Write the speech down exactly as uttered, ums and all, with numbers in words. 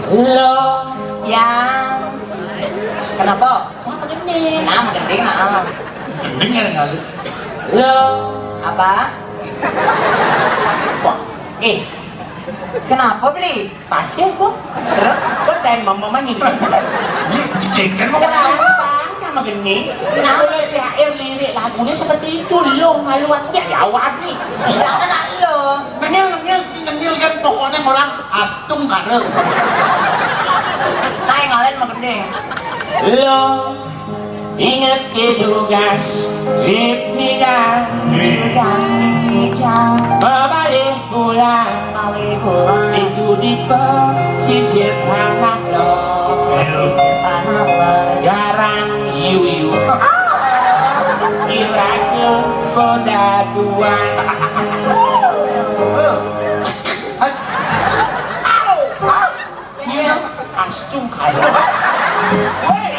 Lo yang kenapa? Yang gending. Nah, gending, nah. Gending ya kali. Lo apa? Wah, eh, kenapa beli? Pasir kok. Terus? Kok dan mama ini? Iya, kan mau kenapa? Sama gending. Nah, kalau syair lirik lagunya seperti itu, lo ngaluan dia jawab nih. Iya, kan lo. Nengil, nengil, nengil kan pokoknya orang astung kare. Nah, yang lain mau gending. Lo inget ke tugas, Rip Nidas. Tugas ini jam. Bebalik pulang. Balik pulang. Itu di pesisir tanah lo. Pesisir tanah lo. Garang yuyu. Irake koda dua. Iya, astung kare. Woi,